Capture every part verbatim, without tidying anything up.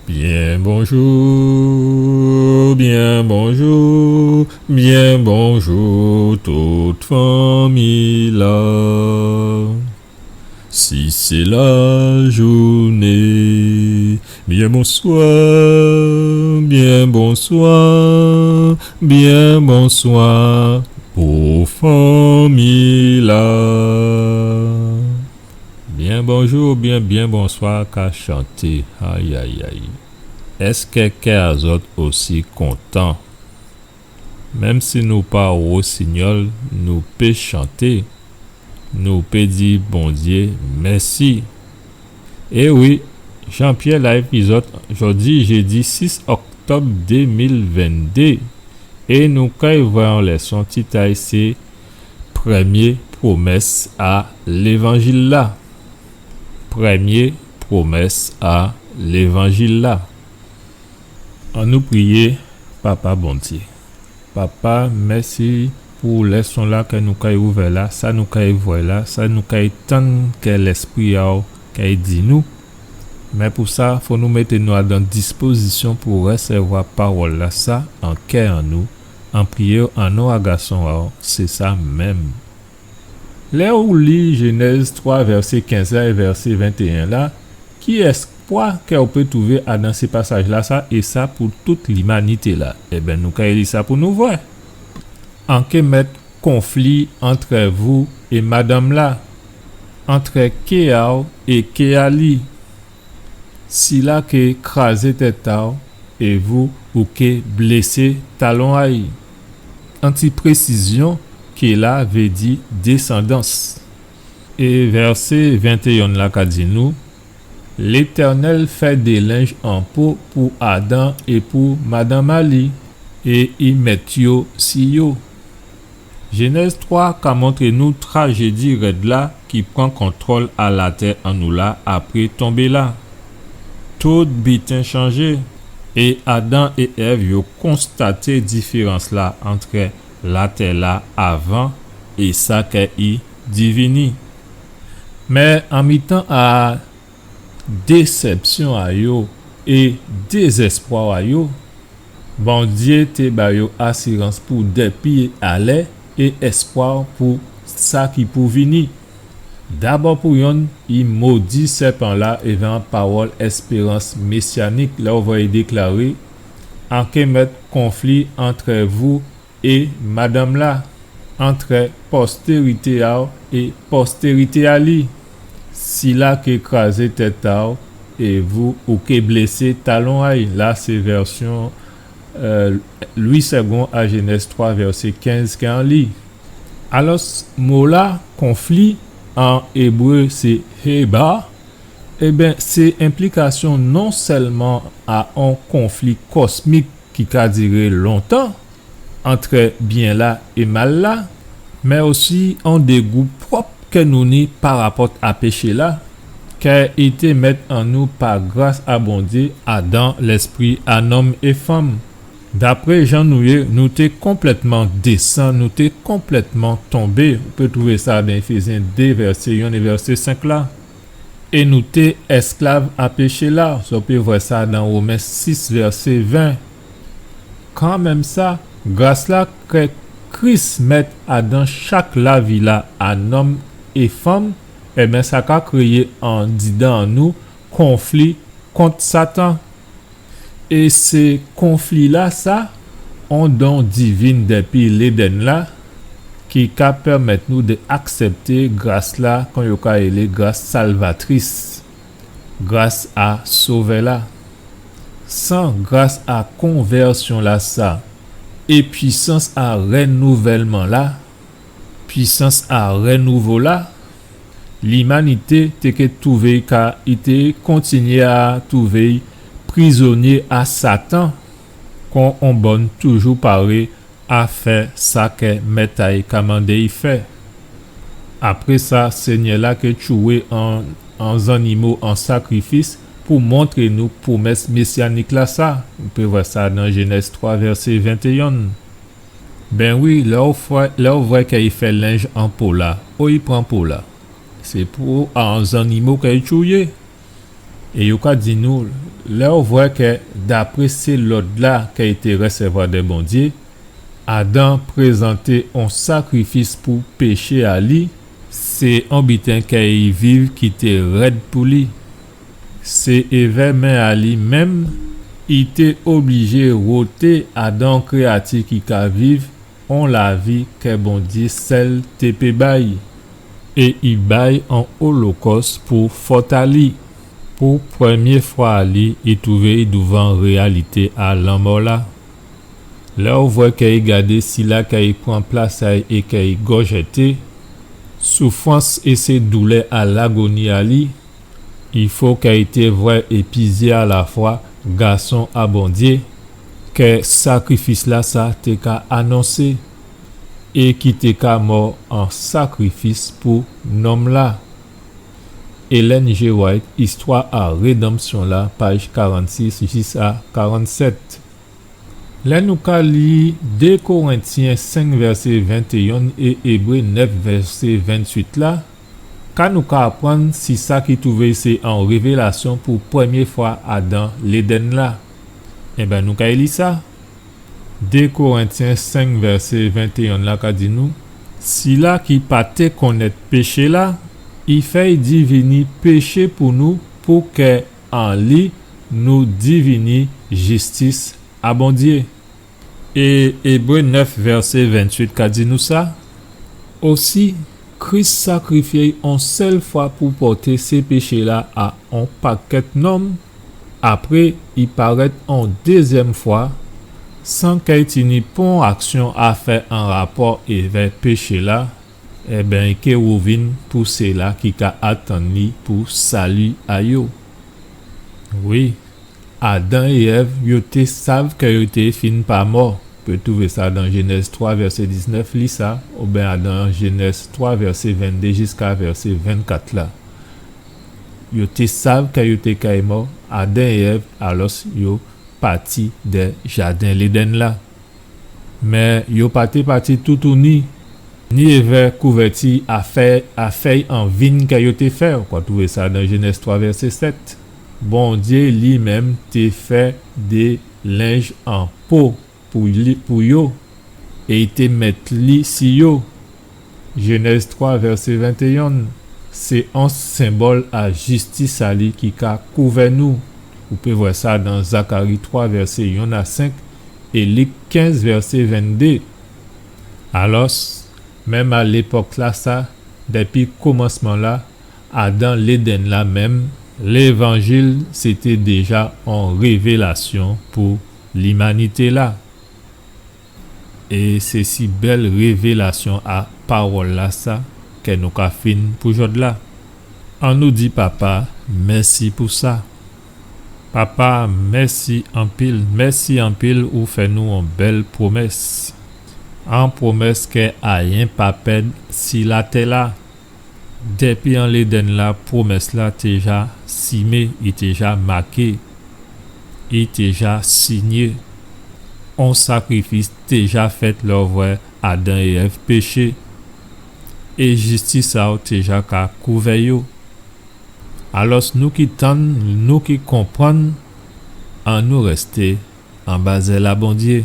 Byen bonjou, byen bonjou, byen bonjou tout fanmi-la. Si sé lajouné, byen bonswa, byen bonswa, byen bonswa pou fanmi-la. Byen bonjou, byen, byen bonswa ka chanté. Ayayay. Èskè kè a zòt osi kontan? Menm si nou pa wosinyòl, nou pé chanté, nou pé di Bondyé mèsi. É wi, Jean-Pierre la épi zòt, jòdi jédi sis òktòb dé mil venndé, é nou kay vwè on lèson tit a'y sé Prèmyé pwomès a Lévanjil-la. Prèmyé pwomès a Lévanjil-la. Annou priyé. Papa Bondyé, Papa, mèsi pou lèson-la kè nou kay ouvè la, sa nou kay vwè la, sa nou kay tann kè Lèspri a'w kay di nou. Mé pou sa, fò nou mété nou adan dispozisyon pou rèsèvwa pawòl-lasa an kè an nou, an priyé'w an non a Gason a'w, sé sa menm. Lè ou li Jénèz twa, vèsé kenz la é vèsé ventéyen la, ki èspwa kè ou pé twouvé adan sé pasaj-lasa, é sa pou tout limanité-la? Ében, nou kay li sa pou nou vwè. An ké mèt konfli antrè vou é madanm-la, antrè ké a'w é ké a li. Sila ké krazé tèt a'w, é vou, ou ké blésé talon a'y. An ti présizyon, ké la vé di désandans. É vèsé ventéyen la ka di nou, Létènèl fè dé lenj an po pou Adan é pou madanm a li, é i mèt yo si yo. Jénèz twa ka montré nou trajédi rèd la ki pran kontwòl a latè an nou la apré tonbé la. Tout biten chanjé, é Adan é Èv yo konstaté diférans la antrè latè la avan é sa kè i divini. Mé an mitan a désèpsyon a yo é dézèspwa a yo, Bondyé té ba yo asirans pou dèpi alè é èspwa pou sa ki pou vini. Dabò pou yonn, i modi sèpan la évè on pawòl èspérans mésyanik, lè ou vwè i déklaré, an ké mèt konfli antrè vou é madanm la, antrè postérité a'w é postérité a li. Sila ké krazé tèt a'w é vou ou ké blésé talon a'y. La sé vèsyon, euh, Louis Segond a Jénèz twa, vèsé kenz kè an li. Alò, mo la, konfli, an ébré sé héba, ében, sé enplikasyon non sèlman a on konfli kosmik ki ka diré lontan, antrè byen la é mal la, mé osi on dégou pwòp kè nou ni parapòt a péché la, kè i té mèt an nou pa gras a Bondyé adan lèspri a nonm é fanm. Dapré jan nou yé, nou té konplètman désan, nou té konplètman tonbé. Ou pé twouvé sa dan Éfézyen dé, vèsé yonn é vèsé senk la. É nou té èsklav a péché la, zò pé vwè sa dan Women sis, vèsé ven. Kanmenm sa, gras la kè Kris mèt adan chak lavi la a nonm é fanm, ében, sa ka kréyé andidan an nou konfli kont Satan. É sé konfli-lasa, on don divin dèpi Léden la, ki ka pèmèt nou dè aksèpté gras la, kon yo ka rélé gras salvatris, gras a Sovè la. San gras a konvèsyon-lasa é pwisans a rènouvèlman la, pwisans a rènouvo la, limanité té ké twouvé'y ka, i té kontinyé a twouvé'y prizonyé a Satan, kon on bòn toujou paré a fè sa kè mèt a'y ka mandé'y fè. Apré sa, Sényè la ké tchwé on, on zannimo an sakrifis pou montré nou pwomès mésyanik-lasa. Ou pé vwè sa dan Jénèz twa, vèsé ventéyonn. Ben wi, lè ou vwè, lè ou vwè kè i fè lenj an po la, o i pran po la. Sé po a on zannimo kè i tchouyé. É yo ka di nou, Lè ou vwè kè, dapré sé lòd-la kè i té rèsèvwa dè Bondyé, Adan prézanté on sakrifis pou péché a li, sé on biten kè i viv ki té rèd pou li. Sé èvè men a li menm, i té oblijé woté adan on kréyati ki ka viv on lavi kè Bondyé sèl té pé bay, é i bay on olokòs pou fòt a li. Pou prèmyé fwa a li, i twouvé i douvan réyalité a lanmò-la. Lè ou vwè kè i gadé sila kè i pran plas a-y é kè i gòjèté, soufrans é sé doulè a lagoni a li, i fo kè i té vwè épi zyé a lafwa Gason a Bondyé, kè sakrifis-lasa té ka anonsé, é ki té ka mò an sakrifis pou nonm-la. Ellen G. White, Istwa a Rédanmsyon-la, paj karannsis jis a karannsèt. Lè nou ka li dé Korentyen senk vèsé ventéyen é Ébré nèf vèsé ventuit la, ka nou ka aprann si sa ki twouvé sé on révélasyon pou prèmyé fwa adan Léden la? Enben, nou kay li sa. Dé Korentyen senk vèsé ventéyen la ka di nou, sila ki pa té konnèt péché la, i fè-y divini péché pou nou, pou kè an li nou divini jistis a Bondyé. É Ébré nèf vèsé ventuit ka di nou sa, osi, Kris sakrifyé-y on sèl fwa pou pòté sé péché la a on pakèt nonm, apré i parèt on dézyèm fwa, san kè i tini pon aksyon a fè an rapò èvè péché la, enben, i ké wouvin pou sila ki ka atann li pou sali a yo. Wi, Adan é Èv, yo té sav kè yo té fin pa mò. Ou pé twouvé sa dan Jénèz twa vèsé diznèf, li sa, oubyen adan Jénèz twa vèsé venndé jiska vèsé vennkat la. Yo té sav kè yo té kay mò, Adan é Èv, alòs yo pati dè jaden Léden la. Mé yo pa té pati toutouni, ni èvè kouvèti a fè, a fèy an vin kè yo té fè, ou ka twouvé sa dan Jénèz twa vèsé sèt. Bondyé li menm té fè dé lenj an po pou li, pou yo, é i té mèt li si yo. Jénèz twa vèsé ventéyen, sé on senbòl a jistis a li ki ka kouvè nou. Ou pé vwè sa dan Zakari twa vèsé yonn a senk é Lik kenz vèsé venndé. Alòs, menm a lépòk la sa, dèpi komansman la, adan Léden la menm, Lévanjil sété déja on révélasyon pou limanité la. É sé si bèl révélasyon a pawòl la sa kè nou ka fin pou jòdla. Annou di Papa mèsi pou sa. Papa, mèsi anpil, mèsi anpil, ou fè nou on bèl pwomès. On pwomès kè ayen pa pèd si latè la. Dèpi an Léden la, pwomès la té ja simé, i té ja maké, i té ja sinyé. On sakrifis té ja fèt lè ou vwè Adan é Èv péché. É jistis a'w té ja ka kouvè yo. Alòs, nou ki tann, nou ki konprann, annou rèsté anba zèl a Bondyé.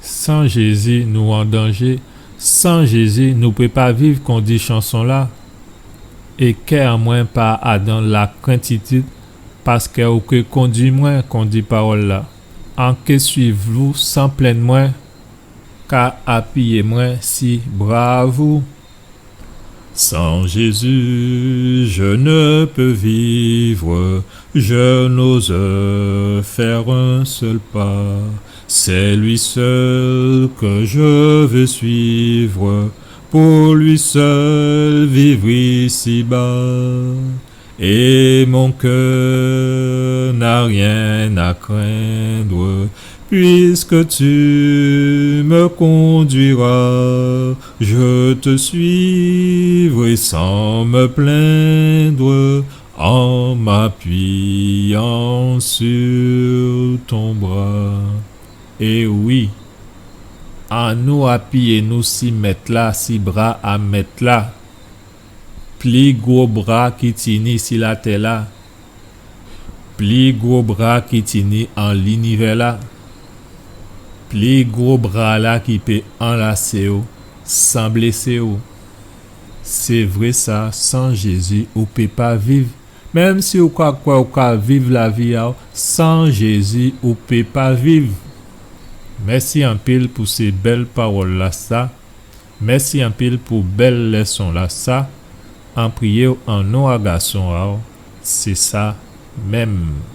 San Jézi, nou an danjé. San Jézi, nou pé pa viv, kon di chanson la. É kè an mwen pa adan lakrentitid, paskè ou ké kondui mwen, kon di pawòl la. An ké suiv vou san plenn mwen, ka apiyé mwen si bra a vou. Sans Jésus, je ne peux vivre, je n'ose faire un seul pas. C'est lui seul que je veux suivre, pour lui seul vivre ici-bas. Et mon cœur n'a rien à craindre, puisque tu me conduiras, je te suivrai sans me plaindre, en m'appuyant sur ton bras. É wi, annou apiyé nou si Mèt la, si bra a Mèt la. Pli gwo bra ki tini si latè la. Pli gwo bra ki tini an linivè-la. Pli gwo bra-la ki pé anlasé'w san blésé'w. Sé vré sa, san Jézi ou pé pa viv. Menm si ou ka kwè ou ka viv lavi a'w, san Jézi ou pé pa viv. Mèsi anpil pou sé bèl pawòl-lasa. Mèsi anpil pou bèl lèson-lasa. An priyé'w an non a gason a'w. Sé sa menm.